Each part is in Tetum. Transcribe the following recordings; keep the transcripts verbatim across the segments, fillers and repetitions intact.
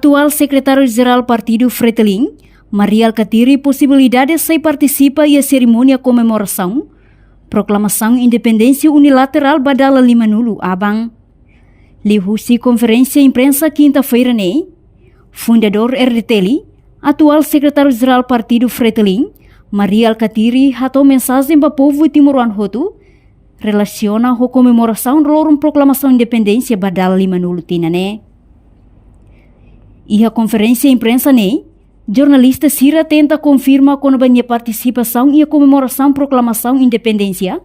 Atuál Sekretáriu-Jerál Partidu Fretilin, Mari Alkatiri, posibilidade sai partisipa iha serimónia komemorasaun proklamasaun independénsia unilaterál ba dala limanulu aban. Liuhusi konferénsia imprensa kinta-feira ne'e, fundadór R D T L, atuál Sekretáriu-Jerál Partidu Fretilin, Mari Alkatiri, hato'o mensajen ba povu timoroan hotu relasiona ho komemorasaun loron proklamasaun independénsia ba dala limanulu tinan ne'e. Iha konferénsia imprensa ne'e, jornalista sira tenta konfirma kona-ba nia partisipasaun iha komemorasaun proklamasaun independénsia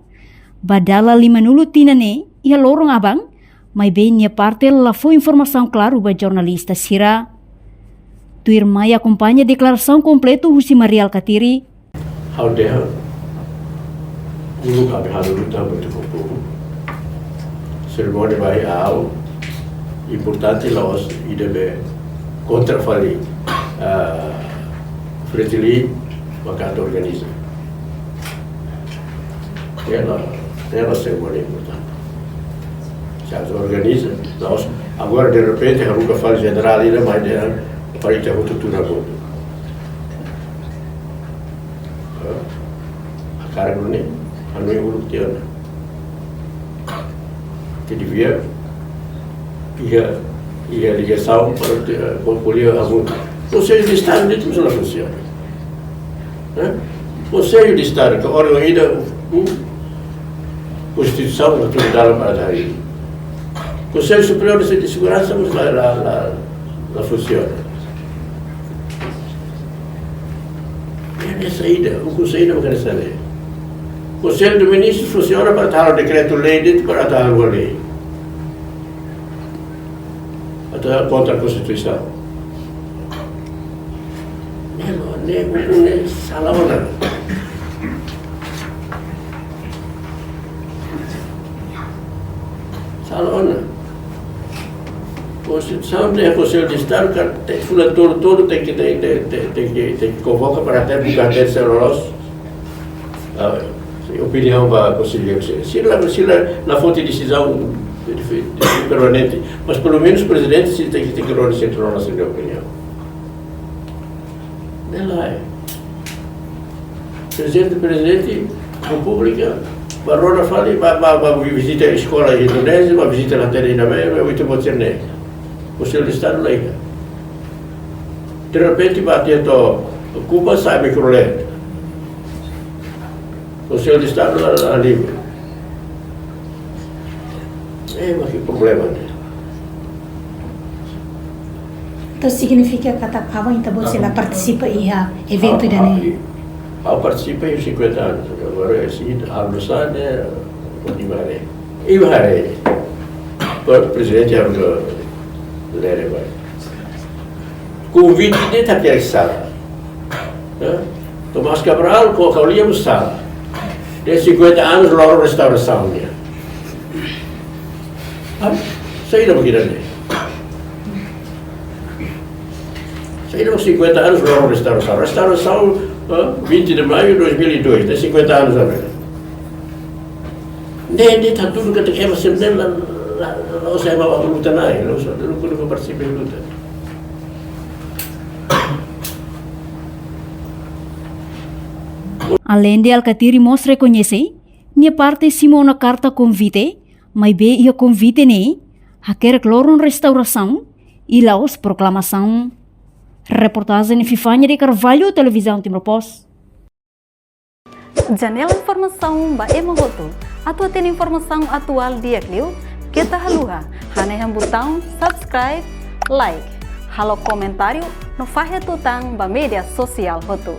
ba dala limanulu tinan ne'e iha loron aban, maibé nia parte la fó informasaun klaru ba jornalista sira. Tuirmai akompaña deklarasaun kompletu husi Mari Alkatiri. Ha'u dehan, uluk ami halo luta hamutuk ho povu. Serimónia ba ha'u importante la'ós ida be kontra fali, ah, Fretilin, maka atu organiza. Ela, ela serimónia importante. Se atu organiza, la'ós agora derrepente, haruka fali jenerál ida, mai dehan, fali te hutu tu na botu. Hakarak ne'e, anu yang uluk tiha ona. Ke devia iha, iha ligasaun para te, eh, ko-, ko'alia hamutuk. Konsellu de Estadu ne'e la funsiona. Eh? Konsellu de Estadu, ke órgaun ida, hmm? Konstituisaun la tuir dalan para atu harii. Konsellu Superiór de Seguransa, mas la, la, la, la funsiona. Ne'e saida, ukun saida mak ne'e saida. Konsellu de Ministrus funsiona para atu halo dekretu-lei de'it, para atu halo lei. Atu kontra Konstituisaun. Ne'e, ne'e, ne'e sala ona. Sala ona. Konstituisaun dehan Konsellu de Estadu, katak fulan tolu-tolu tenke, tenke, tenke, tenke, tenke konvoka para atu buka hatene se loloos, ah, opiniaun ba konselleiru sira. Sira la, sira la foti desizaun de, de, de permanente. Mas pelumenus prezidente sira tenke, tenke rona se rona sira-nia opiniaun. Ne'e lae. Prezidente, prezidente Repúblika, ba rona fali, ba, ba, ba vizita eskola Indonézia, ba vizita la tene ina be, be, oito botir ne. Konsellu de Estadu la iha. Derrepente, ba tiha to'o Kuba, sai mikrolet. Konsellu de Estadu la, la livre. Eh, mas ke problema ne'e? Entaun signifika katak aban ita-boot sira la partisipa iha eventu ida-ne'e? Ha'u, ha'u partisipa iha cinquenta anos. Agora, eh, se almoçar, ne'e, iha haree. Iha haree. Pre-, prezidente, haree, lere, vai. Konvite de'it hakerek sala. Eh? Tomás Cabral, ko, ko'alia mós sala. Dehan cinquenta anos loron restaurasaun nian. Ah, saida mak ida-ne'e? Saida mak cinquenta anos loron restaurasaun? Restaurasaun, eh, vinte de maio de dois mil e dois, dehan cinquenta anos agora. Ne'e, ne'e ita hatudu katak ema sira-ne'e la, la, la, la'ós ema luta na'in, la'ós, la'ós, la'ós partisipa iha luta. Aleinde Alkatiri mós rekoñese, nia parte simu ona karta konvite, maibé iha konvite ne'e hakerek loron restaurasaun i la'ós proklamasaun. Reportajen Fifania de Carvalho, Televizaun Timor Post. Janela informasaun ba ema hotu. Atu hatene informasaun atuál di'ak liu, keta haluha hanehan butaun subscribe, like, halo komentáriu no fahe tutan ba média sosiál hotu.